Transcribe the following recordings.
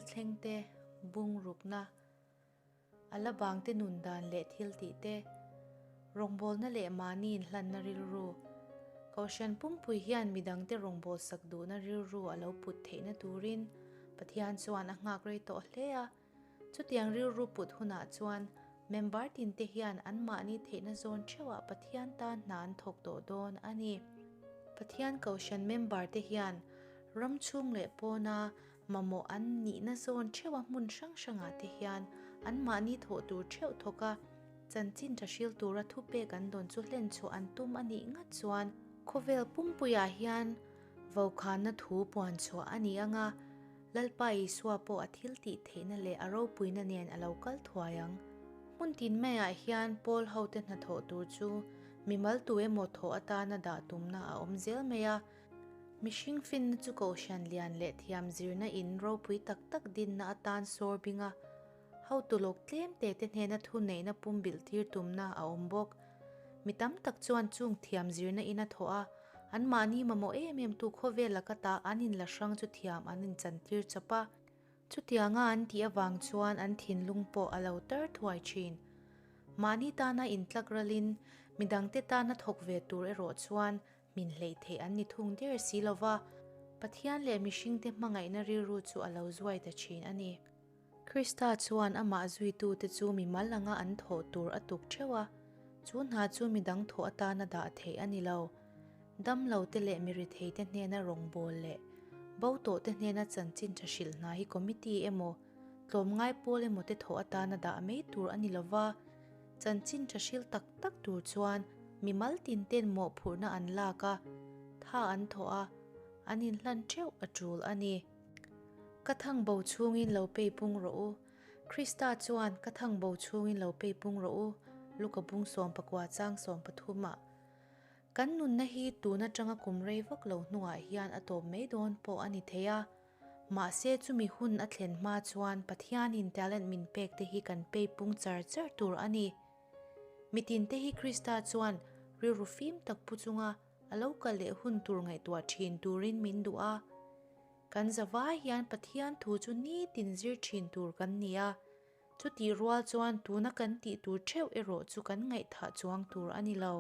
thlengte bung rukna, a la bangte nun dan leh thil tihte, rawngbawlna leh mahni inhlanna rilru, Kohhran pumpui hian midangte rawngbawlsak duhna rilru a lo put theihna turin Pathian chuan a nghak rei tawh hle a. Chutiang rilru put hunah chuan member tinte hian anmahni theihna zawn theuhah Pathian tan hna an thawk tawh dawn a ni. Pathian Kohhran member te hian ram chhung leh pawna mamawh an nihna zawn theuha hmun hrang hrangah te hian anmahni thawh tur theuh thawk a, chanchin tha hril tura thupek an dawn chu hlen chhuah an tum a nih ngat chuan khawvel pumpuiah hian vaukhana thu puan chhuah a ni ang a, Lalpa Isua pawh a thil tih theihna leh a ropuina nen a lo kal thuai ang. Hmun tin maiah hian Paul hote hnathawh tur chu mimal tu emaw thawh atana dah tumna a awm zel mai a. Mihring finna chu kohhran lian leh thiam zirna in ropui tak tak dinna atan sawr bing a, hotu lawk tlem te te hnena thuneihna pumbilh tir tumna a awm bawk. Mi tam tak chuan chung thiam zirna in a thawh a, anmahni mamawh em em tu khawvel laka ta an inla hrang chu thiam an inchantir chawp a. Chutianga an tih avang chuan an thinlung pawh a lo tar thuai thin. Mahni tana intlak ralin midangte tana thawk ve tur erawh chuan min hleih theih an ni thung der si lova, Pathian leh mihringte hmangaihna rilru chu a lo zuai ta thin a ni. Krista chuan amah zuitute chu mimal anga an thawh tur a tuk theuh a, chu hna chu midang thawh atana dah theih a ni lo. Damlote leh miritheite hnena rawngbâwl leh bo tawhte hnena chanchin tha hrilh hna hi committee emaw, tlawmngai pawl emaw te thawh atana dah mai tur a ni lo va, chanchin tha hrilh tak tak tur chuan mimal tinten mawhphurhna an lak a, tha an thawh a, an inhlan theuh a tul a ni. Ka thang bo chhungin lo pei pung rawh u. Krista chuan ka thang bo chhungin lo pei pung rawh u, Luka bung 19 chang 13 ah. Kan nunna hi tun atanga kum rei vak lo hnuah hian a tawp mai dawn pawh a ni thei a. Mahse chumi hun a thlen hma chuan Pathianin talent min pek te hi kan pei pung char char tur a ni. Mitin te hi Krista chuan rilru fim tak pu chunga a lo kal leh hun tur ngaihtuah thin turin min duh a. Kan zavai hian Pathian thu chu nitin zir thin tur kan ni a, chutih rual chuan tuna kan tih tur theuh erawh chu kan ngaihthah chuang tur a ni lo.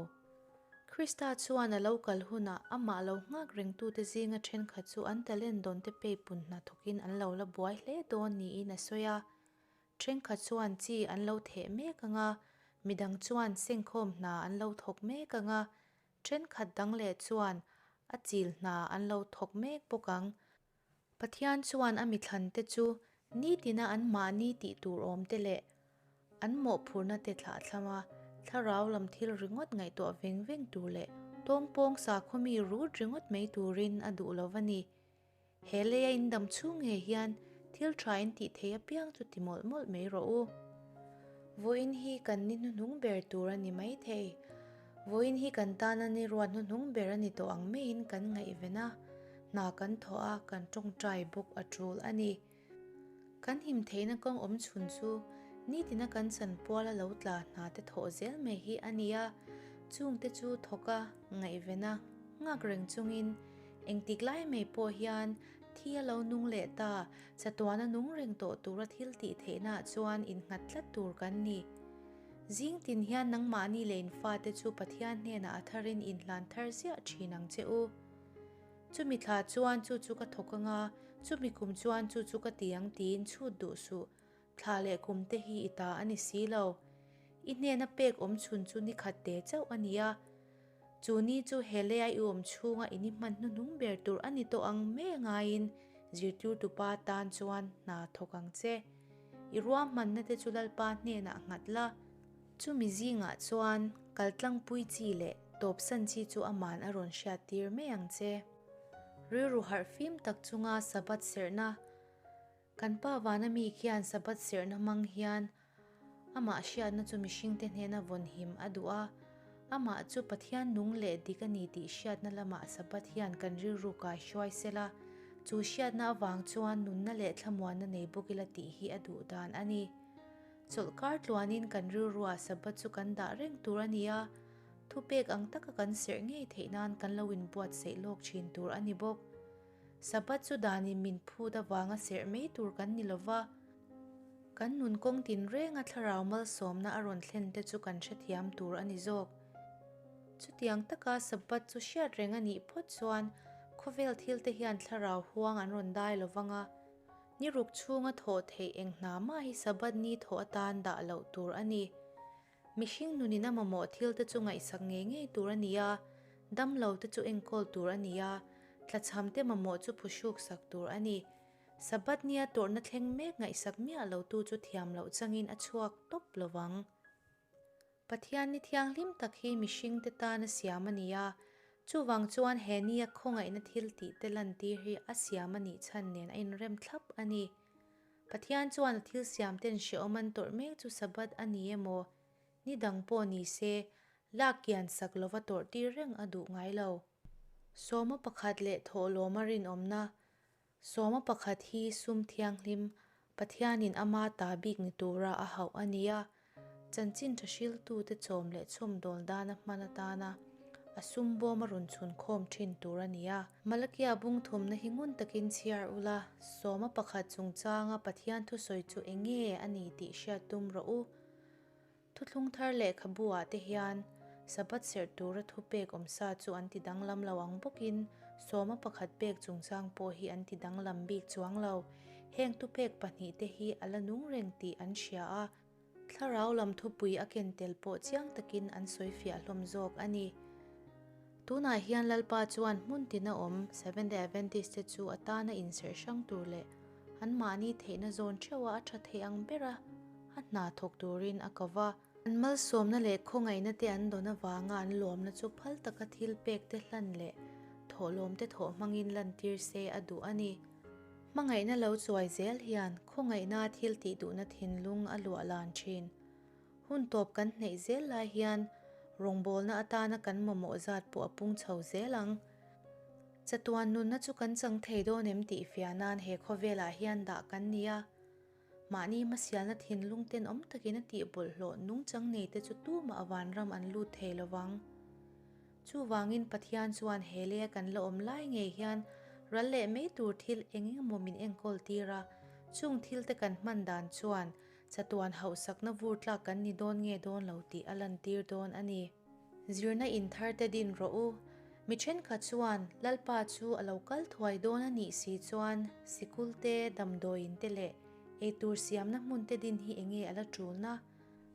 Krista chuan a lo kal hunah amah lo nghak rengtute zinga thenkhat chu an talent dawnte peipun hna thawkin an lo la buai hle dawn niin a sawi a. Thenkhat chuan chi an lo theh mek ang a, midang chuan sengkhawm hna an lo thawk mek ang a, Thenkhat dang leh chuan a chil hna an lo thawk mek bawk ang. Pathian chuan a mithlante chu nitina anmahni tih tur awmte leh an mawhphurhna te thlahthlam a, thlarau lam thil ringawt ngaihtuah veng veng tur leh tawngpawng sakhaw mi rut ringawt mai turin a duh lo va ni. He leia in dam chhung ngei hian thil tha in tih theih apiang chu ti mawlh mawlh mai rawh u. Vawiin hi kan ni hnuhnung ber tur a ni maithei. Vawiin hi kan tana ni ruat hnuhnung ber a ni tawh ang maiin kan ngaihven a, hna kan thawh a, kan tawngtai bawk a tul a ni. Kan him theihna kawng awm chhun chu nitina kan chanpual a lo tla hna te thawh zel mai hi a ni a, chungte chu thawk a, ngaihven a, nghak reng chungin engtik lai mai pawh hian thi a lo nung leh ta, chatuana nung reng tawh tura thil tih theihnaah chuan innghat tlat tur kan ni. Zing tin hian nangmahni leh infate chu Pathian hnenah a tharin inhlan thar ziah thin ang che u. Chumi thla chuan chu chu ka thawk anga, chumi kum chuan chu chu ka ti ang tiin chhut duh suh. Thla leh kum te hi i ta a ni si lo. I hnena pek awm chhun chu ni khat te chauh a ni a. Chu ni chu he leia i awm chhunga in i hman hnuhnung ber tur a ni tawh ang mai angaiin zirtirtupa tan chuan hna thawk ang che. I ruahmanna te chu Lalpa hnenah nghat la. Chumi zingah chuan kaltlangpui chi leh tawpsan chi chu aman a rawn hriattir mai ang che. Rilru harh fim tak chunga Sabbath serhna Kan pa vana mi khian Sabbath serhna hmang hian amah hriatna chu mihringte hnena vawnhim a duh a, amah chu Pathian nung leh dik a ni tih hriatna lamah Sabbath hian kan rilru kai hruai sela, chu hriatna avang chuan nunna leh thlamuanna nei bawk ila tih hi a duh dan a ni. Chawlhkar tluanin kan rilruah Sabbath chu kan dah reng tur a ni a, thupek ang taka kan serh ngei theih nan kan lo inbuatsaih lawk thin tur a ni bawk. Sabbath chu danin min phut avanga serh mai tur kan ni lo va, kan nun kawng tinrenga thlarau malsawmna a rawn thlen te chu kan hrethiam tur a ni zawk. Chutiang taka Sabbath chu hriat reng a nih phawt chuan khawvel thil te hian thlarau huang an rawn dai lo vang a, ni ruk chhunga thawh theih eng hna mah hi Sabbath ni thawh atan dah loh tur a ni. Mihring nunin a mamawh thil te chu ngaihsak ngei ngei tur a ni a, damlo te chu enkawl tur a ni a, tlachham te mamawh chu phuhruk sak tur a ni. Sabbath nia tawrhna thleng mek ngaihsak miah lo tu chu thiam loh changin a chhuak tawp lo vang. Pathian ni thianghlim tak hi mihring te tan a siam a ni a, chuvang chuan he nia khawngaihna thil tih te lantir hi a siam a nih chhan nen a inrem thlap a ni. Pathian chuan a thil siam ten hrehawm an tawrh mek chu Sabbath a ni emaw, ni dang pawh ni se, lak kian sak lova tawrh tir reng a duh ngai lo. Sawma pakhat leh thawhlawma rinawmna, Sawma pakhat hi sum thianghlim, Pathianin ama ta bik ni tura a hauh a ni a, chanchin tha hriltute chawm leh chhawmdawl dana hman atana a sum bawm a rawn chhun khawm thin tur a ni a. Malakia bung thumna hi ngun takin chhiar ula, sawma pakhat chungchanga Pathian thusawi chu enge a ni tih hriat tum rawh u. Thuthlung thar lehkhabu ah te hian Sabbath serh tura thupek awmsa chu an ti danglam lo ang bawkin sawma pakhat pek chungchang pawh hi an ti danglam bik chuang lo. Heng thupek pahnihte hi a la nung reng tih an hria a, thlarau lam thupui a ken tel pawh chiang takin an sawi fiah hlawm zawk a ni. Tunah hian Lalpa chuan hmun tina awm Seventh-day Adventist te chu a tana inserh hrang tur leh anmahni theihna zawn theuha a tha thei ang bera a hna thawk turin a ko va. An malsawmna leh khawngaihna te an dawn avanga an lawmna chu phal taka thil pek te hlan leh thawhlawm te thawh hmangin lantir se a duh a ni. Hmangaihna lo chuai zel hian khawngaihnaa thil tih duhna thinlung a luah lan thin. Hun tawp kan hneih zel lai hian rawngbawlna atana kan mamawh zat pawh a pung chho zel ang. Chatuan nunna chu kan chang thei dawn em tih fiah nan he khawvelah hian dah kan ni a. Mahni hmasialna thinlung tenawm takin a tih bawlhhlawh nungchang neite chu tumah vanram an lut thei lo vang. Chuvangin Pathian chuan he leia kan la awm lai ngei hian ral leh mai tur thil eng engemaw min enkawl tir a, chung thilte kan hman dan chuan chatuan hauhsakna vur tlak kan ni dawn nge dawn lo tih a lantir dawn a ni. Zirna in thar te din rawh u. Mi thenkhat chuan Lalpa chu a lo kal thuai dawn a nih si chuan sikul te, damdawiin te leh eitur siamna hmun te din hi enge a la tulna?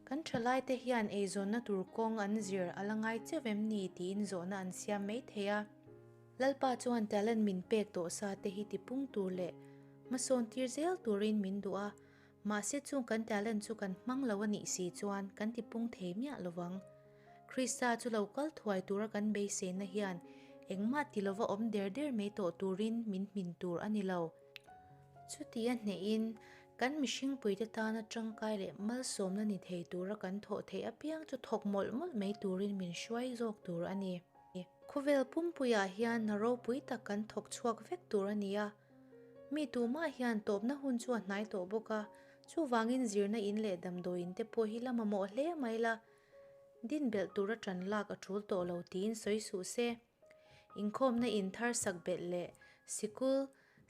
Kan thalai te hian eizawnna tur kawng an zir a la ngai cheuh em ni tiin zawhna an siam mai thei a. Lalpa chuan talent min pek tawh sa te hi tipung tur leh hmasawn tir zel turin min duh a, Mahse chung kan talent chu kan hmang lo a nih si chuan kan ti pung thei miah lo vang. Krista chu lo kal thuai tura kan beiseina hian engmah ti lova awm der der mai tawh turin min hmin tur a ni lo. Chuti a hnehin kan mihringpuite tana tangkai leh malsawmna ni thei tura kan thawh theih apiang chu thawk mawlh mawlh mai turin min hruai zawk tur a ni. Khawvel pumpuiah hian hna ropui tak kan thawk chhuak vek tur a ni a. Mi tumah hian tawpna hun chu a hnai tawh bawk a, chuvangin zirna in leh damdawiin te pawh hi la mamawh hle mai la, din belh tura ṭan lak a ṭul tawh lo tiin sawi suh se. Inkhawmna in thar sak belh leh sikul,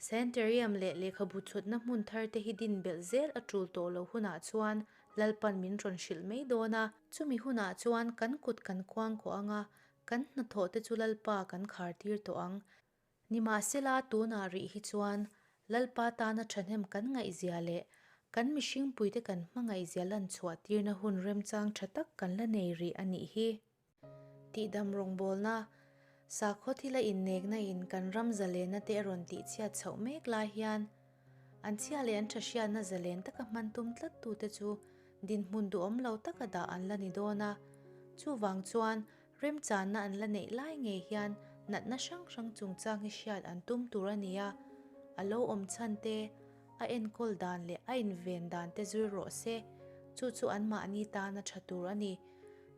sanitarium leh lehkhabu chhutna hmun thar te hi din belh zel a ṭul tawh lo hunah chuan Lalpan min rawn hrilh mai dawn a. Chumi hunah chuan kan kut kan kuangkuah ang a, kan hnathawh te chu Lalpa kan khar tir tawh ang. Nimahsela tunah rih hi chuan Lalpa tana thahnem kan ngaihzia leh kan mihringpuite kan hmangaihzia lanchhuah tirna hun remchang tha tak kan la nei rih a nih hi. Tihdam rawngbawlna, sakhaw thila innekna in kan ram zalenna te a rawn tihchhiat chhoh mek lai hian an chhia leh an tha hriatna zalen taka hman tum tlat tute chu dinhmun duhawm lo taka dah an la ni dawn a, chuvang chuan Remchanna an la neih lai ngei hian natna hrang hrang chungchang hi hriat an tum tur a ni a, a lo awm chhan te, a enkawl dan leh a inven dan te zir rawh se, chu chu anmahni tan a tha tur a ni.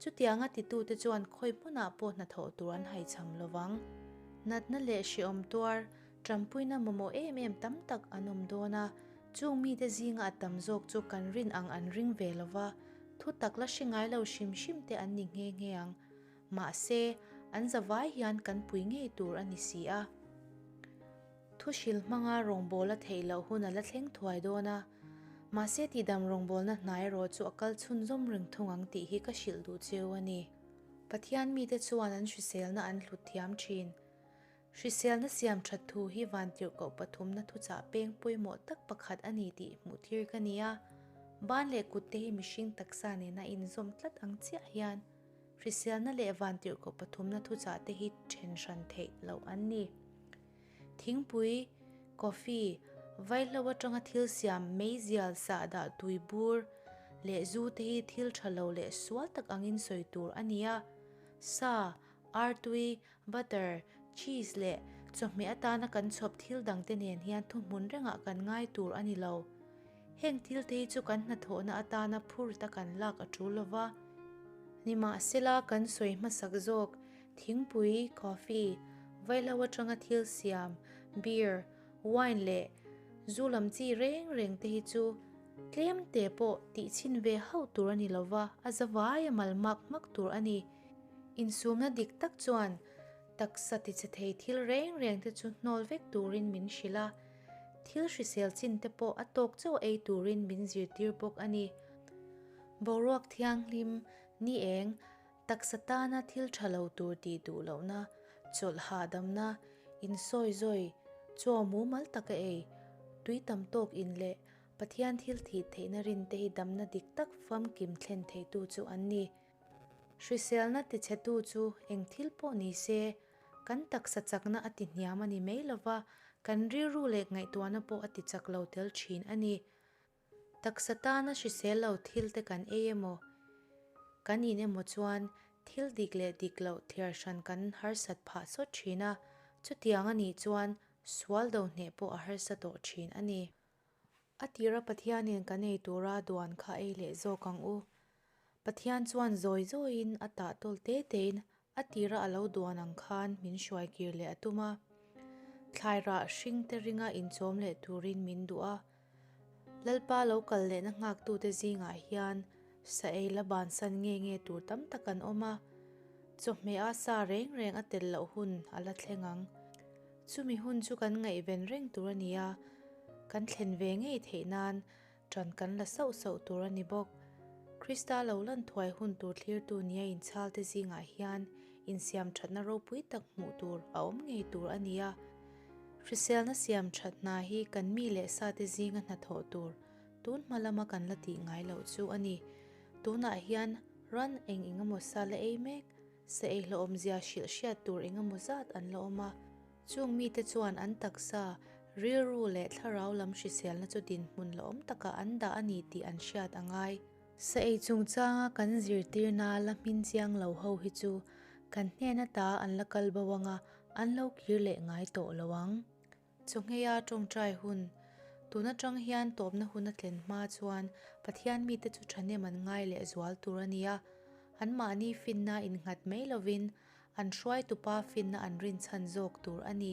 Chutianga titute chuan khawi hmunah pawh hnathawh tur an haichham lo vang. Natna leh hreawm tuar, tanpuina mamawh em em tam tak an awm dawn a, chung mite zinga a tam zawk chu kan rin ang an ring ve lo va, Thu tak la hre ngai lo hrim hrim te an ni nghe nghe ang. Mahse, an zavai hian kan pui ngei tur a ni si a. Thu hril hmanga rawngbawl a theih loh hun a la thleng thuai dawn a, mahse tihdam rawngbawlna hna erawh chu a kal chhunzawm reng thung ang tih hi ka hrilh duh cheu a ni. Pathian mite chuan an hriselna an hlut thiam thin. Hriselna siam that thu hi vantirhkoh pathumna thuchah peng pawimawh tak pakhat a ni tih hmuh tir ka ni a. Ban leh kutte hi mihring taksa nena inzawm tlat ang chiah hian hriselna leh vantirhkoh pathumna thuchah te hi then hran theih loh an ni. Thingpui, coffee, vaihlo atanga thil siam meizial sahdah tui bur leh zu te hi thil tha lo leh sual tak angin sawi tur a ni a. Sa, artui, Butter, cheese leh chawhmeh atana kan chhawp thil dangte nen hian thuhmun rengah kan ngai tur a ni lo. Heng thilte hi chu kan hnathawhna atana phurta kan lak a tul lova. Nimahsela kan sawi hmasak zawk, thingpui, coffee, vaihlo atanga thil siam, beer, wine leh zu lam chi reng reng te hi chu tlem te pawh tihchhin ve hauh tur a ni lova, a zavaia mal mak hmak tur a ni. Insumna dik tak chuan taksa tichhe thei thil reng reng te chu hnawl vek turin min hrilh a, thil hrisel chin te pawh a tawk chauh ei turin min zirtir bawk a ni. Boruak thianghlim, ni eng, taksa tana thil tha lo tur tih duh lohna, chawlh hahdamna, insawi zawi, chaw mumal taka ei, tui tam tawk in leh Pathian thil thih theihna rinte hi damna dik tak famkim thlen theitu chu an ni. Hriselna tichhetu chu eng thil pawh ni se, kan taksa chakna a ti hniam a ni mai lova, kan rilru leh ngaihtuahna pawh a ti chak lo tel thin a ni. Taksa tana hrisel lo thil te kan ei emaw, kan in emaw chuan thil dik leh dik loh thliar hran kan harsat phah sawt thin a, chutiang a nih chuan sual do hneh pawh a harsa tawh thin a ni. A tira Pathianin kan ei tura duan kha ei leh zawk ang u. Pathian chuan zawi zawiin a tah tawl te tein a tira a lo duan ang khan min hruai kir leh a tum a. Thlai rah hring te ringa inchawm leh turin min duh a. Lalpa lo kal lehna nghaktute zingah hian sa ei la bansan nge nge tur tam tak an awm a. Chawhmeh a sa reng reng a tel loh hun a la thleng ang. Chumi hun chu kan ngaihven reng tur a ni a, kan thlen ve ngei theih nan ṭan kan la sauh sauh tur a ni bawk. Krista lo lan thuai hun tur thlirtu nia inchhalte zingah hian insiam ṭhatna ropui tak hmuh tur a awm ngei tur a ni a. Hriselna siam ṭhat hna hi kan mi leh sate zinga hnathawh tur tun hma lama kan la tih ngai loh chu a ni. Tunah hian ran eng eng emaw sa la ei mek Sa ei hlauhawmzia hrilh hriat tur engemaw zat an la awm a, chung mite chuan an taksa, rilru leh thlarau lam hriselna chu dinhmun la awm takah an dah a ni tih an hriat a ngai. Sa ei chungchanga kan zirtirna la hmin chiang lo ho hi chu kan hnen ata an la kal bo anga an lo kir leh ngai tawh lo ang. Chawngheia tawngtai hun, Tun atang hian tawpna hun a tlen hma chuan Pathian mite chu thahnem an ngai leh zual tur a ni a. Anmahni finna innghat mai lovin an hruaitupa finna an rinchhan zawk tur a ni.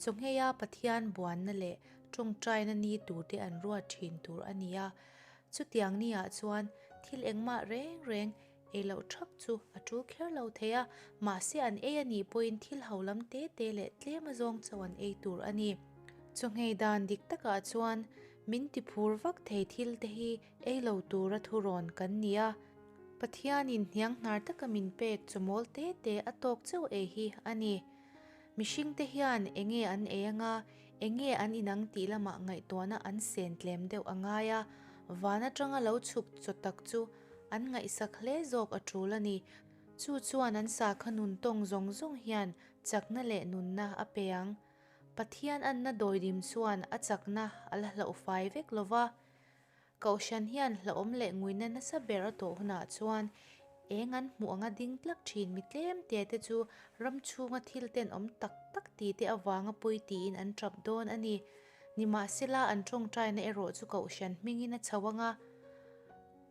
Chawngheia Pathian buanna leh tawngtaina ni turte an ruat thin tur a ni a. Chutiang niah chuan thil engmah reng reng Ei loh thap chu a tul kher lo thei a, mahse an ei a nih pawhin thil ho lam te te leh tlem a zawng chauh an ei tur a ni. Chawngei dan dik takah chuan min ti phur vak thei thil te hi ei lo tura thurawn kan ni a, Pathianin hnianghnar taka min pek chawmawl te te a tawk chauh ei hi a ni. Mihringte hian enge an ei anga, enge an inang tih lamah ngaihtuahna an sen tlem deuh a ngai a, van atanga lo chhuk chaw tak chu An ngaihsak hle zawk a tul a ni. Chu chuan an sakha nun tawng zawng zawng hian chakna leh nunna a pe ang. Pathian anna dawidim chuan a chakna a la hlauh fai vek lo va. Kohhran hian hlauhawm leh nguina nasa ber a tawh hunah chuan eng an hmuh anga ding tlak thin mi tlem te te chu ram chhunga thil tenawm tak tak ti te avanga pawi tiin an tap dawn a ni. Nimahsela an tawngtaina erawh chu Kohhran hmingin a chho anga,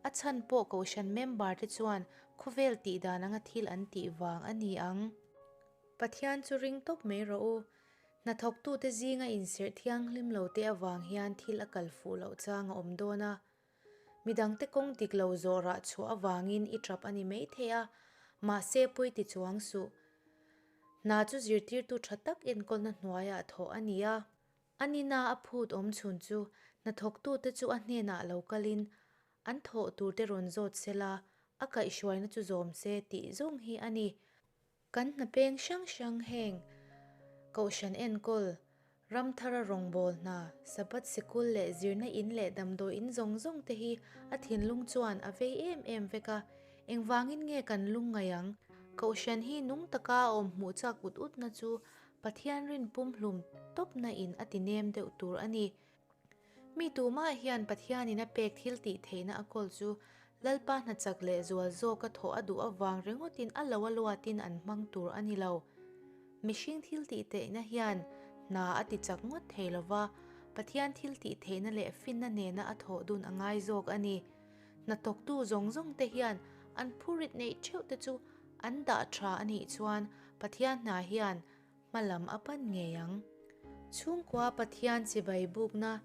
A chhan pawh Kohhran member te chuan khawvel tih dan anga thil an tih vang a ni ang. Pathian chu ring tawp mai rawh u. Hnathawktute zinga inserh thianghlim lo te avang hian thil a kal fuh loh chang a awm dawn a. Midangte kawng dik lo zawh rah chhuah avangin i tap a ni maithei a, mahse pawi ti chuang suh. Hna chu zirtirtu tha tak enkawlna hnuaiah thawh a ni a. A nina a phut awm chhun chu hnathawktute chu a hnenah lo kalin an thawh turte rawn zawt sela, a kaihhruaina chu zawm se tih zawng hi a ni. Kan hna peng hrang hrang heng, Kohhran enkawl, Ramthara rawngbâwl hna, Sabbath sikul leh zirna in leh damdawi in zawng zawng te hi a thinlung chuan a vei em em vek a. Engvangin nge kan lung ngaih ang? Kohhran hi nung taka a awm hmuh chak ut utna chu Pathian rin pumhlum tawpna in a ti nem deuh tur a ni. Mi tumah hian Pathianin a pek thil tih theihna a kawl chu Lalpa hna chak leh zual zawka thawh a duh avang ringawtin a lo a luatin an hmang tur a ni lo. Mihring thil tih theihna hian hna a ti chak ngawt thei lo va, Pathian thil tih theihna leh finna nena a thawh dun a ngai zawk a ni. Hnathawktu zawng zawng te hian an phurit neih theuh te chu an dah tha a nih chuan Pathian hna hian hma lam a pan ngei ang. Chhungkua Pathian chibai bukna,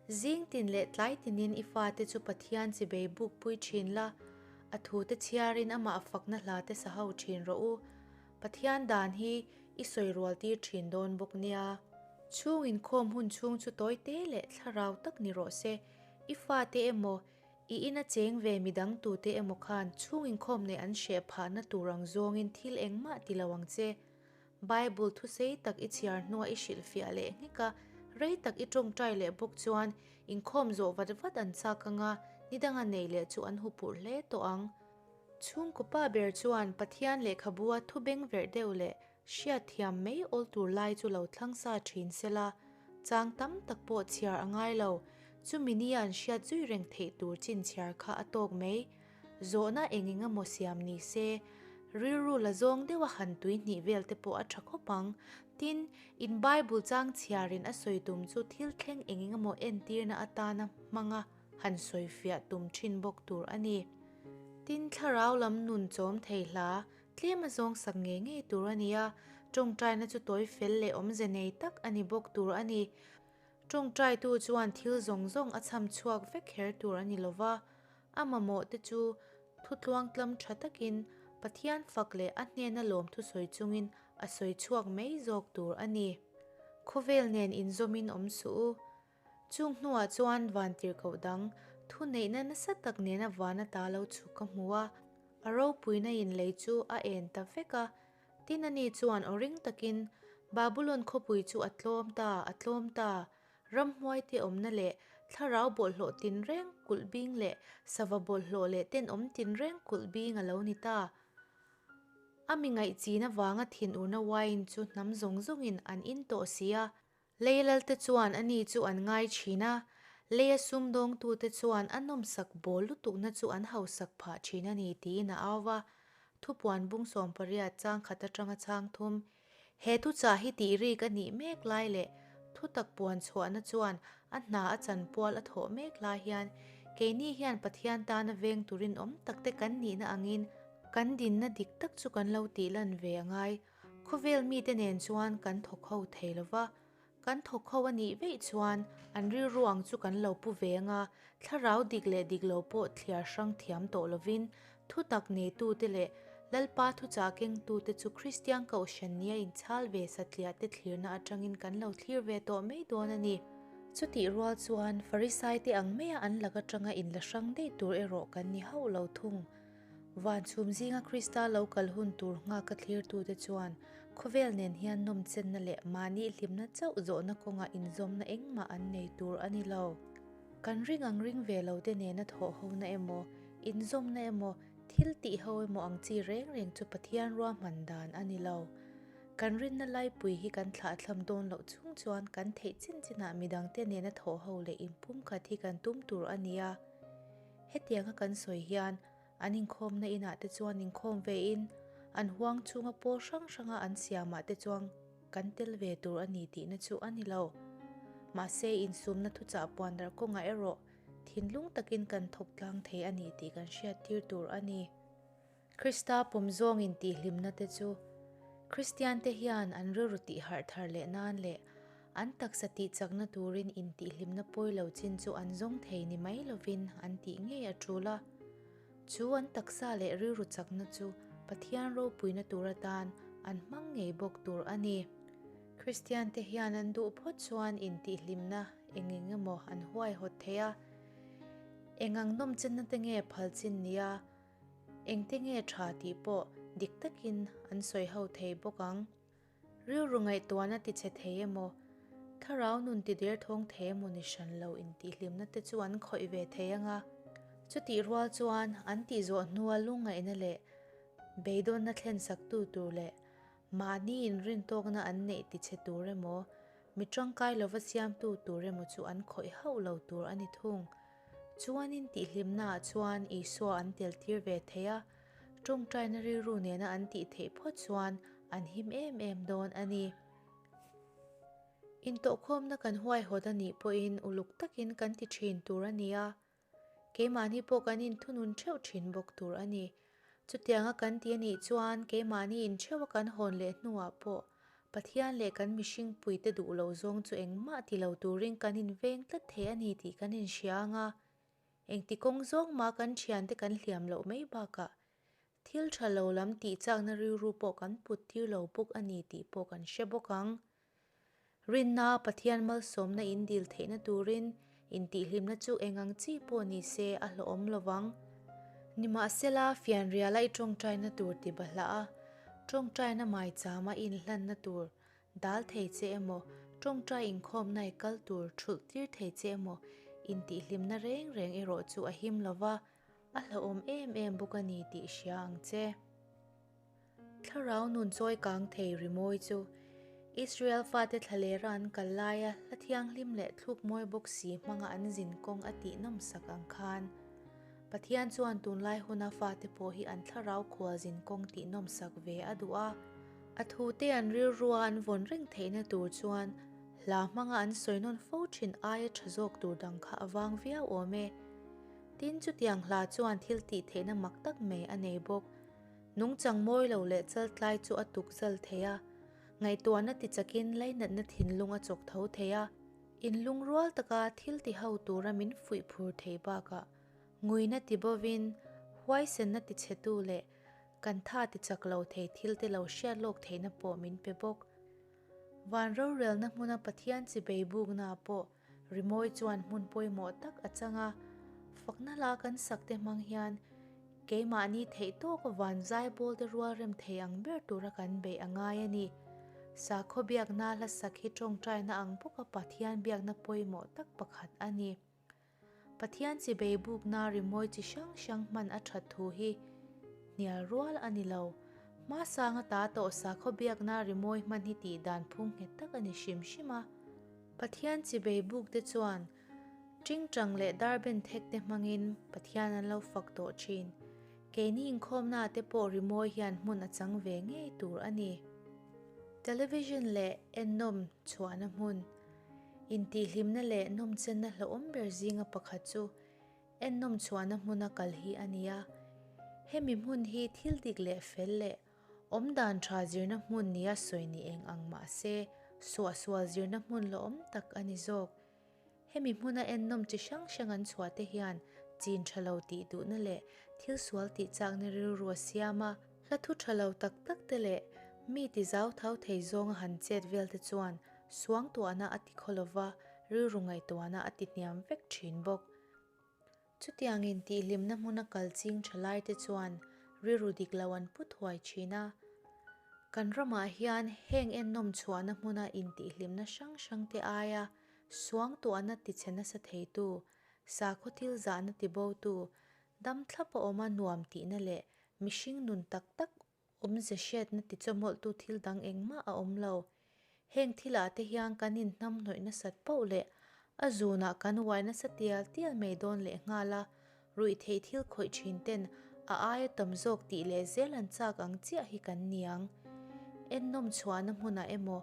Zing tin leh tlai tinin i fate chu Pathian chibai bukpui thin la, a thute chhiarin amah fakna hlate sa ho thin rawh u. Pathian dan hi i sawi rual tir thin dawn bawk nia. Chhung inkhawm hun chhung chu tawi te leh thlarau tak ni rawh se, i fate emaw, i ina cheng ve midang tute emaw khan chhung inkhawm neih an hreh phahna tur ang zawngin thil engmah ti lo ang che. Bible thusei tak i chhiar hnua i hrilhfiah leh nghek a, rei tak i tawngtai leh bawk chuan inkhawm zawh vat vat an chak ang a, ni danga nei leh chu an hupurh hle tawh ang. Chhungkaw pa ber chuan Pathian lehkhabua thu bengverh deuh leh hriatthiam mai awl tur lai chu lo thlang sa thin sela, chang tam tak pawh chhiar a ngai lo, chumi nia an hriat zui reng theih tur chin chhiar kha a tawk mai. Zawhna eng eng emaw siam ni se, rilru la zawng deuha han tui hnih vel te pawh a tha khawp ang. Tin, in Bible chang chhiarin a sawi tum chu thil thleng eng eng emaw entirna atana hmanga han sawi fiah tum thin bawk tur a ni. Tin, thlarau lam nun chawm thei hla, tlem a zawng sak ngei ngei tur a ni a, tawngtaina chu tawi fel leh awmze nei tak a ni bawk tur a ni. Tawngtaitu chuan thil zawng zawng a chham chhuak vek kher tur a ni lova, A mamawh te chu thutluangtlam tha takin Pathian fak leh a hnena lawmthu sawi chungin a sawi chhuak mai zawk tur a ni. Khawvel nen inzawmin awm suh u. Chung hnuah chuan vantirhkoh dang thuneihna nasa tak nena van ata lo chhuk ka hmu a, a ropuina in lei chu a en ta vek a. Tin ani chuan aw ring takin, Babulon khawpui chu a tlawm ta, a tlawm ta, Ramhmuaite awmna leh thlarau bawlhhlawh tinreng kulh bing leh sava bawlhhlawh leh tenawm tinreng kulh bing a lo ni ta. A mi ngaihchin avanga thinurna wine chu hnam zawng zawngin an in tawh si a. Lei lalte chuan ani chu an ngai thin a, leia sumdawngtute chuan a nawmsak bawl lutukna chu an hausak phah thin a ni tiin a au va. Thupuan bung 18 chang khat atanga chang thum He thuchah hi tih rik a nih mek lai leh thutak puan chhuahna chuan a hna a chanpual a thawh mek lai hian keini hian Pathian tana veng turin awm takte kan nihna angin kan dinna dik tak chu kan lo tih lan ve a ngai. Khawvel mite nen chuan kan thawk ho thei lova. Kan thawk ho a nih veih chuan an rilru ang chu kan lo pu ve anga, thlarau dik leh dik lo pawh thliar hrang thiam tawh lovin, thutak neitute leh Lalpa thuchah kengtute chu Kristian Kohhran nia inchhal ve satliah te thlirna atangin kan lo thlir ve tawh mai dawn a ni. Chutih rual chuan Farisaite ang maia an lak atanga inla hrang daih tur erawh kan ni hauh lo thung. Van chhum zinga Krista lo kal hun tur nghak ka thlirtute chuan khawvel nen hian nawmchenna leh mahni hlimna chauh zawhna kawngah inzawmna engmah an nei tur a ni lo. Kan ring ang ring ve lo te nena thawh hona emaw, inzawmna emaw, thil tih ho emaw ang chi reng reng chu Pathian ruahman dan a ni lo. Kan rinna laipui hi kan thlahthlam dawn loh chung chuan kan theih chin chinah midangte nena thawh ho leh inpumkhat hi kan tum tur a ni a. Hetianga kan sawi hian an inkhawmna inah te chuan inkhawm vein an huang chhunga pawl hrang hranga an siamah te chuan kan tel ve tur a ni tihna chu a ni lo. Mahse insumna thuchah puandarh kawngah erawh thinlung takin kan thawk tlang thei a ni tih kan hriattir tur a ni. Krista pawm zawngin tihhlimna te chu Kristiante hian an rilru tihharh thar leh nan leh an taksa tihchakna turin intihhlimna pawi lo chin chu an zawng thei ni mai lovin an tih ngei a tul a. Chu an taksa leh rilru chakna chu Pathian ropuina tur atan an hmang ngei bawk tur a ni. Kristiante hian an duh phawt chuan intihhlimna eng eng emaw an huaihawt thei a. Eng ang nawmchenna te nge phal chin nia, engte nge tha tih pawh dik takin an sawi ho thei bawk ang. Rilru ngaihtuahna tichhe thei emaw, thlarau nun tiderthawng thei emaw ni hran lo intihhlimna te chu an khawih ve thei ang a. Chutih rual chuan an tih zawh hnua lungngaihna leh beidawnna thlensaktu tur leh mahni inrintawkna an neih tichhe tur emaw, mi tangkai lova siamtu tur emaw chu an khawih hauh lo tur a ni thung. Chuan intihhlimnaah chuan Isua an teltir ve thei a. Tawngtaina rilru nena an tih theih phawt chuan an him em em dawn a ni. Intawhkhawmna kan huaihawt a nih pawhin uluk takin kan ti thin tur a ni a, keimahni pawh kan inthunun theuh thin bawk tur a ni. Chutianga kan ti a nih chuan keimahni intheuha kan hawn leh hnuah pawh Pathian leh kan mihringpuite duh loh zawng chu engmah ti lo turin kan inveng tlat thei a ni tih kan inhria ang a. Engti kawng zawng mah kan thiante kan hliam loh mai bakah thil tha lo lam tih chakna rilru pawh kan put tir lo bawk a ni tih pawh kan hre bawk ang. Rinna Pathian malsawmna in dil theihna turin intihhlimna chu eng ang chi pawh ni se a hlawhawm lo vang. Nimahsela, fianriala i tawngtaina tur ti bahlah a, tawngtaina maichama i inhlanna tur Dal thei che emaw, tawngtai inkhawmna i kal tur thulh tir thei che emaw intihhlimna reng reng erawh chu a him lo va, a hlauhawm em em bawk a ni tih hria ang che. Thlarau nun chawi kang thei rimawi chu Israel fate thlalera an kal laia hla thianghlim leh thluk mawi bawk si hmanga an zin kawng a tih nawmsak ang khan Pathian chuan tunlai huna fate pawh hi an thlarau khual zin kawng tih nawmsak ve a duh a. A thute an rilrua an vawn reng theihna tur chuan hla hmanga an sawi nawn fo thin aia tha zawk tur dang kha a vang viau awm e. Tin, chutiang hla chuan thil tih theihna mak tak mai a nei bawk. Nungchang mawi lo leh chaltlai chu a tuk zal thei a, ngaihtuahna tichakin lainatna thinlung a chawk tho thei a, inlungrual taka thil ti ho tura min fuih phur thei bakah nguina ti bovin huaisenna tichhetu leh Kan tha ti chak lo thei thil te lo hriat lawk theihna pawh min pe bawk. Van rorelna hmuna Pathian chi bei bukna pawh rimawi chuan hmun pawimawh tak a chang a. Fakna la kan sak te hmang hian keimahni theih tawka van zaibawl te rual rem thei ang ber tura kan beih a ngai a ni. Sakhaw biakna hla sak hi tawngtaina ang bawka Pathian biakna pawimawh tak pakhat a ni. Pathian chibei bukna rimawi chi hrang hrang hman a that thu hi hnial rual a ni lo. Hmasanga ta tawh sakhaw biakna rimawi hman hi tih dan phung nghet tak a ni hrim hrim a. Pathian chibei bukte chuan tingtang leh darben thek te hmangin Pathian an lo fak tawh thin. Keini inkhawmnaah te pawh rimawi hian hmun a chang ve ngei tur a ni. Television leh ennawm chhuahna hmun. Intihhlimna leh nawmchenna hlauhawm ber zinga pakhat chu ennawm chhuahna hmuna kal hi a ni a. Hemi hmun hi thil dik leh fel leh awmdan tha zirna hmun nia sawi ni eng ang mah se, suahsual zirna hmun hlauhawm tak a ni zawk. Hemi hmuna ennawm chi hrang hrang an chhuah te hian chin tha lo tih duhna leh thil sual tih chakna rilru a siam a. Hla thu tha lo tak tak te leh mi ti zau thau thei zawnga han chet vel te chuan suangtuahna a ti khaw lova, rilru ngaihtuahna a ti hniam vek thin bawk. Chutiangin tihhlimna hmuna kal ching tha lai te chuan rilru dik lo an pu thuai thin a. Kan ramah hian heng ennawm chhuahna hmuna intihhlimna hrang hrang te aia suangtuahna tichhe nasa theitu, sakhaw thil zahna tibotu, dam thlap a awma nuam tihna leh mihring nun tak tak Awmze hriatna tichawmawlhtu thil dang engmah a awm lo. Heng thilah te hian kan inhnamhnawih nasat poh leh a zunah kan uai nasa tial tial mai dawn leh nghal a, ruih theih thil khawih thin ten a aia tam zawk tih leh zel an chak ang chiah hi kan niang. Ennawm chhuahna hmunah emaw,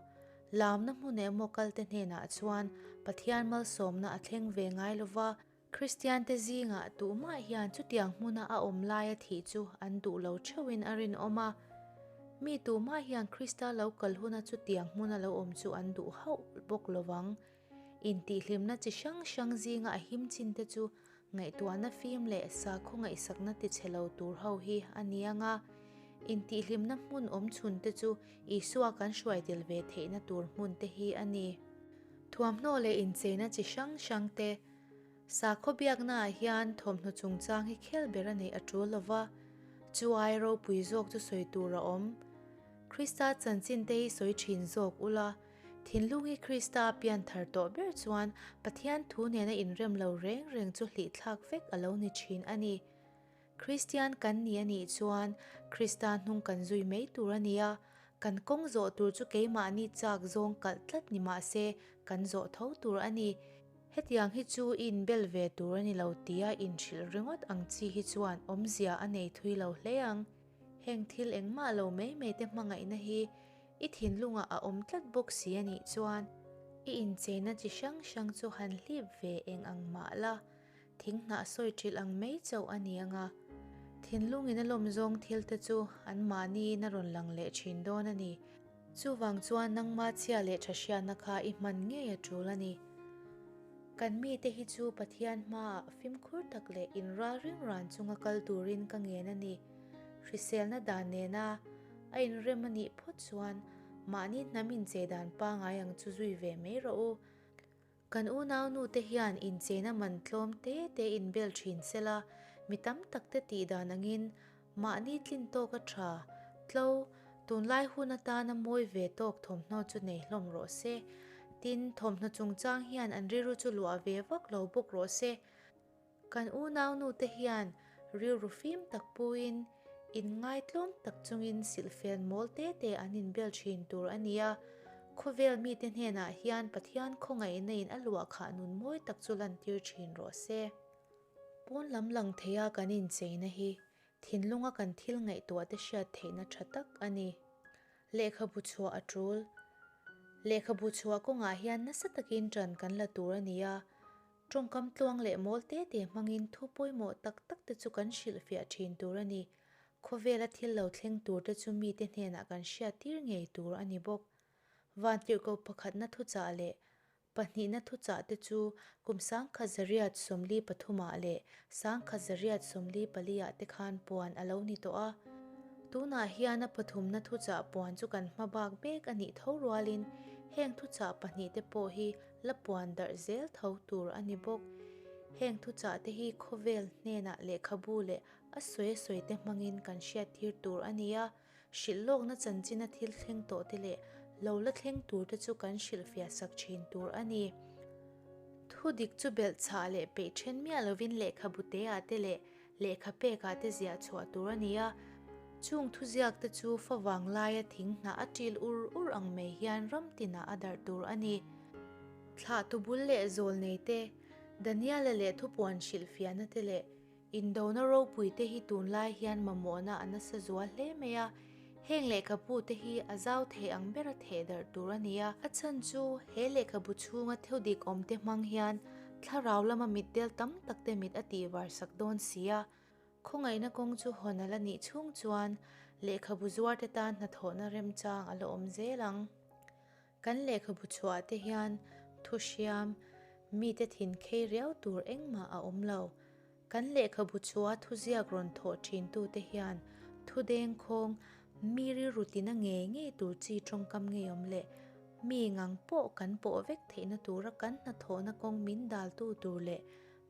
lamna hmunah emaw kalte hnenah chuan Pathian malsawmna a thleng ve ngai lova, Kristiante zingah tuhmah hian chutiang hmuna a awm laia thih chu an duh lo theuhin a rinawm a. Mi tuhmah hian Krista lo kal huna chutiang hmuna lo awm chu an duh hauh bawk lo vang. Intihhlimna chi hrang hrang zinga a him chinte chu ngaihtuahna fim leh sakhaw ngaihsakna tichhe lo tur ho hi a ni ang a. Intihhlimna hmun awm chhun te chu Isua kan hruai tel ve theihna tur hmun te hi a ni. Thuamhnaw leh incheina chi hrang hrang te, Sakhaw biaknaah hian thawmhnaw chungchang hi khel ber a neih a tul lova, chu ai ropui zawk chu sawi tur a awm. Krista chanchin te hi sawi thin zawk ula, thinlung hi Krista a pian thar tawh ber chuan Pathian thu nena inrem lo reng reng chu hlihthlak vek a lo ni thin a ni. Kristian kan ni a nih chuan Krista hnung kan zui mai tur a ni a, kan kawng zawh tur chu keimahni chak zawng kalh tlat ni mah se kan zawh tho tur a ni. Hetiang hi chu i inbel ve tur a ni lo tia inhrilh ringawt ang chi hi chuan awmzia a nei thui lo hle ang. Heng thil engmah lo mai mai te hmangaihna hi i thinlungah a awm tlat bawk si a nih chuan i incheina chi hrang hrang chu han hlip ve eng ang mah la. Thing hnah sawi ṭilh ang mai chauh a ni ang a, thinlungin a lawm zawng thil te chu an mahniin a rawn lang leh ṭhin dawn a ni. Chuvang chuan nangma chhia leh ṭha hriatna kha i hman ngei a ṭul a ni. Kan mite hi chu Pathian hmaah fimkhur tak leh inral ring ran chunga kal turin ka ngen a ni. Hriselna dan nena a inrem a nih phawt chuan mahni hnam inchei dan pangai ang chu zui ve mai rawh u. Kan unaunu te hian incheina man tlawm te te inbel thin sela, mi tam tak te tih dan angin mahni tlin tawk a tha, tlo, tunlai hun atana mawi ve tawk thawmhnaw chu nei hlawm rawh se. Tin, thawmhnaw chungchang hian an rilru chu luah ve vak lo bawk rawh se. Kan unaunu te hian rilru fim tak puin inngaitlawm tak chungin silhfen mawl te te an inbel thin tur a ni a. Khawvel mite hnenah hian Pathian khawngaihna in a luahkhah nun mawi tak chu lantir thin rawh se. Pawn lam lang theia kan incheina hi thinlunga kan thil ngaihtuah te hriat theihna tha tak a ni. Lehkhabu chhuah a tul. Lehkhabu chhuah kawngah hian nasa takin ṭan kan la tur a ni a. Tawngkam tluang leh mawl te te hmangin thu pawimawh tak tak te chu kan hrilhfiah thin tur a ni. Khawvela thil lo thleng tur te chu mite hnenah kan hriattir ngei tur a ni bawk. Vantirhkoh pakhatna thuchah leh pahnihna thuchah te chu kum 1943 ah leh 1944 ah te khan puan a lo ni tawh a. Tunah hian a pathumna thuchah puan chu kan hma bak mek a nih tho rualin heng thuchah pahnihte pawh hi la puan darh zel tho tur a ni bawk. Heng thuchah te hi khawvel hnenah lehkhabu leh a sawi a sawi te hmangin kan hriattir tur a ni a, hrilh lawkna chanchina thil thleng tawh te leh lo la thleng tur te chu kan hrilhfiah sak thin tur a ni. Thu dik chu belh chhah leh peih then miah lovin lehkhabu teah te leh Lehkha pekah te ziah chhuah tur a ni a, chung thuziak te chu favang laia thing hnah a ṭil ur ur ang mai hian ram tinah a darh tur a ni. Thlahtu bul leh zawl nei te, Daniela leh thupuan hrilhfiahna te leh indona ropui te hi tunlai hian mamawhna a nasa zual hle mai a, Heng lehkhabu te hi a zau thei ang bera theh darh tur a ni a. A chhan chu he lehkhabu chhunga theu dik awm te hmang hian thlarau lama mitdel tam tak te mit a tih var sak dawn si a. Khawngaihna kawng chu hawn a la nih chhung chuan lehkhabu zuar te tan hnathawhna remchang a la awm zel ang. Kan lehkhabu chhuah te hian thu hriam, mite thin khei riau tur engmah a awm lo. Kan lehkhabu chhuah thuziak rawn thawh thintute hian thu dengkhawng, mi rilru tina ngei ngei tur chi tawngkam ngeiawm leh mi ngang pawh kan pawh vek theihna tura kan hnathawhna kawng min daltu tur leh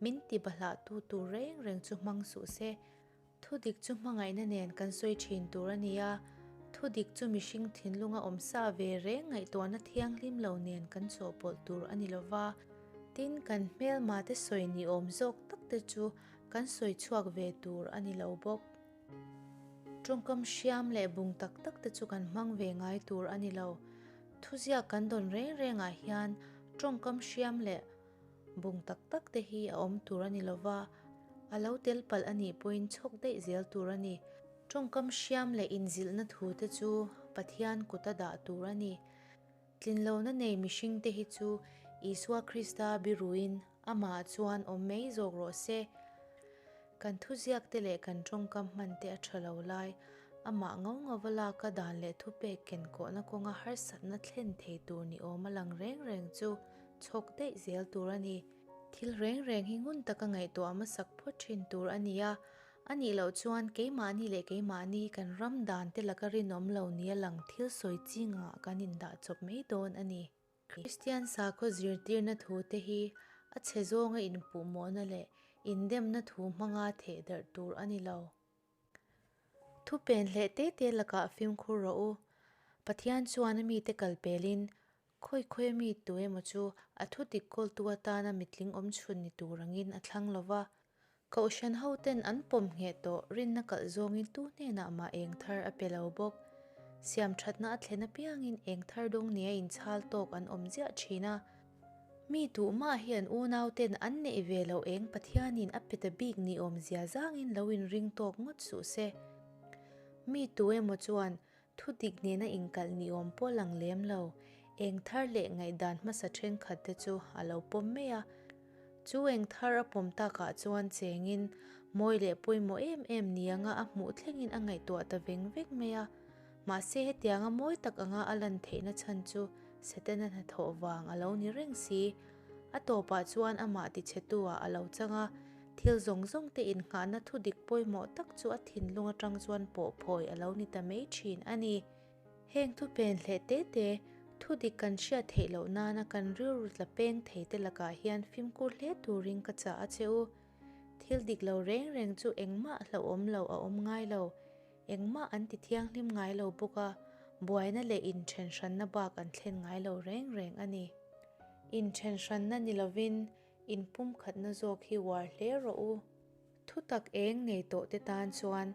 min tibahlahtu tur reng reng chu hmang suh se. Thu dik chu hmangaihna nen kan sawi thin tur a ni a, thu dik chu mihring thinlunga awm sa ve reng ngaihtuahna thianghlim lo nen kan chawhpawlh tur a ni lo va, tin kan hmelma te sawi ni awm zawk tak te chu kan sawi chhuak ve tur a ni lo bawk. Tawngkam hriam leh bung tak tak te chu kan hmang ve ngai tur a ni lo. Thuziak kan dawn reng rengah hian tawngkam hriam leh Bung tak tak te hi a awm tur a ni lova, a lo tel palh a nih pawhin chhawk daih zel tur a ni. Tawngkam hriam leh inzilhna thu te chu Pathian kuta dah tur a ni. Tlinlohna nei mihring te hi chu Isua Krista biruin amah chuan awm mai zawk rawh se. Kan thuziak te leh kan tawngkam hman te a tha lo lai, amah ngau ngauva laka dan leh thupek kenkawhna kawnga harsatna thlen thei tur ni awm a lang reng reng chu chhawk daih zel tur a ni. Thil reng reng hi ngun taka ngaihtuah hmasak phawt thin tur a ni a. A nih loh chuan keimahni leh keimahni kan ram dan te laka rinawm lo nia lang thil sawi chingah kan indah chawp mai dawn a ni. Kristian sakhaw zirtirna thu te hi a chhe zawnga inpuhmawhna leh indemna thu hmanga theh darh tur a ni lo. Thu pen hleh te te lakah fimkhur rawh u. Pathian chuan a mite kal pelin khawi khawi a mi tu emaw chu a thu dik kawltu atana mitling awm chhun ni tur angin a thlang lo va. Kohhran hoten an pawm ngheh tawh rinna kalh zawngin tu hnenah mah eng thar a pe lo bawk. Siam thatna a thlen apiangin eng thar dawng nia inchhal tawk an awm ziah thin a. Mi duhmah hi an unauten an neih ve loh eng Pathianin a pe ta bik ni awmzia zangin lo inring tawk ngawt suh se. Mi tu emaw chuan thu dik nena inkalh ni awm pawh lang lem lo, eng thar leh ngaihdan hmasa thenkhat te chu a lo pawm mai a. Chu eng thar a pawm takah chuan chengin mawi leh pawimawh em em ni anga a hmuh thlengin a ngaihtuah ta veng vek mai a. Mahse hetianga mawi tak anga a lan theihna chhan chu Setana hnathawh vang a lo ni reng si. A tawpah chuan amah tichhetu-ah a lo chang a, thil zawng zawng te innghahna thu dik pawimawh tak chu a thinlung atang chuan pawh phawi a lo ni ta mai thin a ni. Heng thu pen hleh te te, thu dik kan hriat theih loh nana kan rilru tla peng thei te lakah hian fimkhur hle turin ka chah a che u. Thil dik lo reng reng chu engmah hlauhawm lo a awm ngai lo. Engmah an ti thianghlim ngai lo bawk a, buaina leh inthenhranna bak an thlen ngai lo reng reng a ni. Inthenhranna ni lovin inpumkhatna zawk hi uar hle rawh u. Thutak eng nei tawh te tan chuan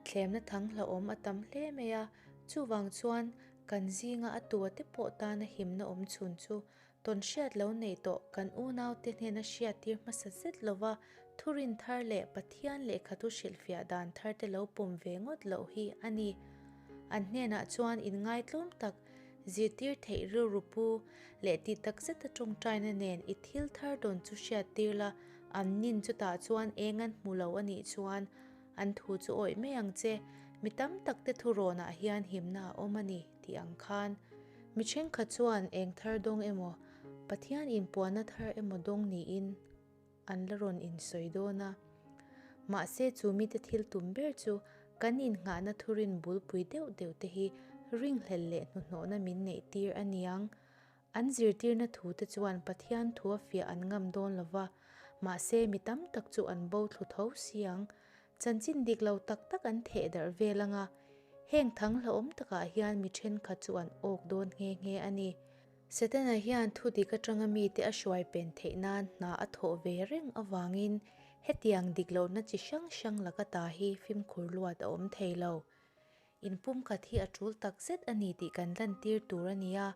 thlemna thang hlauhawm a tam hle mai a, chuvang chuan kan zinga a tua te pawh tana himna awm chhun chu Tawn hriat lo neih tawh kan unaute hnena hriattir hmasa zet lova thurin thar leh Pathian lehkhathu hrilhfiah dan tharte lo pawm ve ngawt loh hi a ni. An hnenah chuan inngaitlawm tak, zirtir theih rilru pu leh tih tak zeta tawngtaina nen i thil thar dawn chu hriattir la, an nin chutah chuan eng an hmu lo a nih chuan an thu chu awih mai ang che, mi tam takte thurawnah hian himna a awm a ni. Tih ang khan, mi thenkhat chuan eng thar dawng emaw, Pathian inpuanna thar emaw dawng niin an la rawn insawi dawn a. Mahse chu mite thil tum ber chu kan innghahna thurin bulpui deuh deuh te hi ringhlel leh hnuhnawhna min neih tir a niang. An zirtirna thute chuan Pathian thu a fiah an ngam dawn lo va, mahse mi tam tak chu an bo thlu tho si ang. Chanchin dik lo tak tak an theh darh vel anga, heng thang hlauhawm takah hian mi thenkhat chu an awk dawn nghe nghe a ni. Setana hian thu dik atanga mite a hruai pen theih nan hna a thawh ve reng avangin hetiang dik lohna chi hrang hrang laka ta hi fimkhur luat a awm thei lo. Inpumkhat hi a tul tak zet a ni tih kan lantir tur a ni a,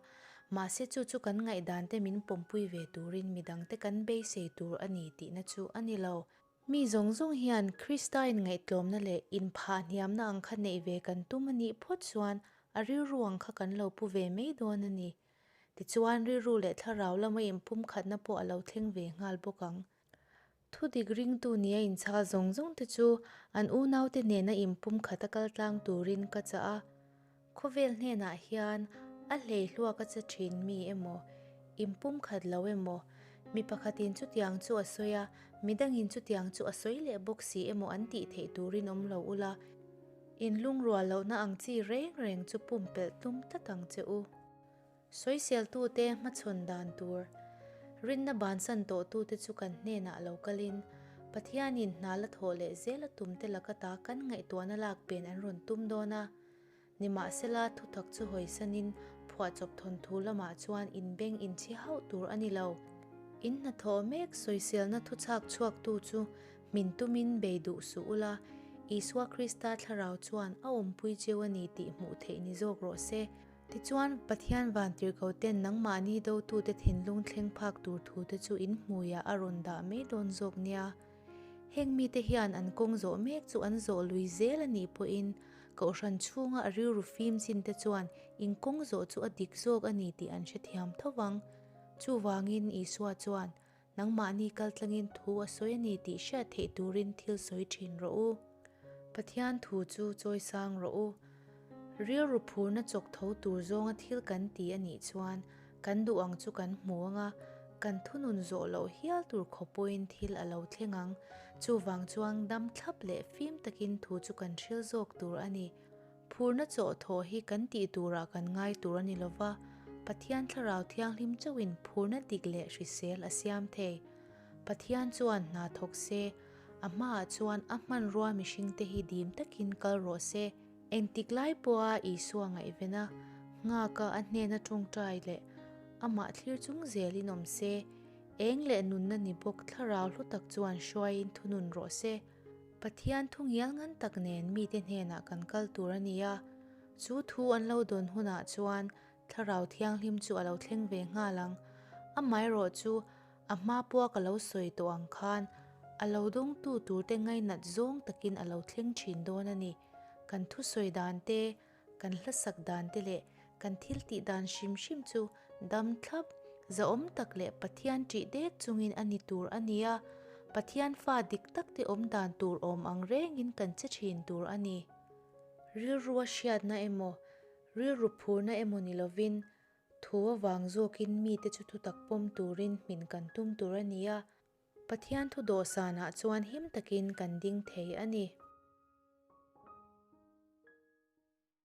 mahse chu chu kan ngaihdante min pawmpui ve turin midangte kan beisei tur a ni tihna chu a ni lo. Mi zawng zawng hian Krista inngaihtlawmna leh inphahhniamna ang kha neih ve kan tum a nih phawt chuan a rilru ang kha kan lo pu ve mai dawn a ni. Tichuan rilru leh thlarau lama inpumkhatna pawh a lo thleng ve nghal bawk ang. Thudik ringtu nia inchhal zawng zawng te chu an unaute nena inpumkhat a kal tlang turin ka chah a. Khawvel hnenah hian a hleihluak a che thin mi emaw, inpumkhat lo emaw, mi pakhatin chutiang chu a sawi a, midangin chutiang chu a sawi leh bawk si emaw an tih theih turin awm lo ula, inlungrual lohna ang chi reng reng chu pumpelh tum tlat ang che u. Sawiseltute hmachhawn dan tur, rinna bansan tawhtute chu kan hnenah lo kalin, Pathianin hna la thawh leh zel a tumte laka ta kan ngaihtuahna lak pen an rawn tum dawn a. Nimahsela, thutak chu hawisanin phuahchawp thawnthu lamah chuan inbeng inchhi hauh tur a ni lo. In hnathawh mek sawiselna thuchhak chhuaktu chu hmin tumin bei duh suh ula, Isua Krista thlarau chuan a awmpui cheu a ni tih hmuh theih ni zawk rawh se. Tichuan, Pathian vantirhkoten nangmahni dotute thinlung thleng phak tur thute chu in hmuiah a rawn dah mai dawn zawk nia. Heng mite hian an kawng zawh mek chu an zawh lui zel a nih pawhin, Kohhran chhunga a rilru fim chinte chuan in kawng zawh chu a dik zawk a ni tih an hrethiam tho vang. Chuvangin, Isua chuan, Nangmahni kaltlangin thu a sawi a ni tih hriat theih turin thil sawi thin rawh u. Pathian thu chu chawisang rawh u. Rilru phurna chawk tho tur zawnga thil kan ti a nih chuan kan duh ang chu kan hmu ang a, Kan thunun zawh loh hial tur khawpuiin thil a lo thleng ang. Chuvang chuan dam thlap leh fim takin thu chu kan hril zawk tur a ni. Phurna chawh thawh hi kan tih turah kan ngai tur a ni lova, Pathian Thlarau Thianghlim chauhin phurna dik leh hrisel a siam thei. Pathian chuan hna thawk se, a hmaah chuan a hmanrua mihringte hi dim takin kal rawh se. Engtik lai pawha Isua ngaihven a, nghaka a hnena tawngtai leh amah thlir chung zelin awm se, eng leh nunna ni bawk thlarau hlu tak chuan hruaiin thunun rawh se. Pathian thu ngial ngan tak nen mite hnenah kan kal tur a ni a, chu thu an lo dawn hunah chuan Thlarau Thianghlim chu a lo thleng ve nghal ang. Amaherawh chu a hma pawha ka lo sawi tawh ang khan a lo dawngtu turte ngainat zawng takin a lo thleng thin dawn a ni. Kan thusawi dan te, kan hlasak dan te leh kan thil tih dan hrim hrim chu dam thlap, zahawm tak leh Pathian ṭih dek chungin a ni tur a ni a, Pathian fa dik tak te awm dan tur awm ang rengin kan che ṭhin tur a ni. Rilrua hriatna emaw, rilru phurna emaw ni lovin, thu avang zawkin mite chu thutak pawm turin hmin kan tum tur a ni a, Pathian thu dawhsanah chuan him takin kan ding thei a ni.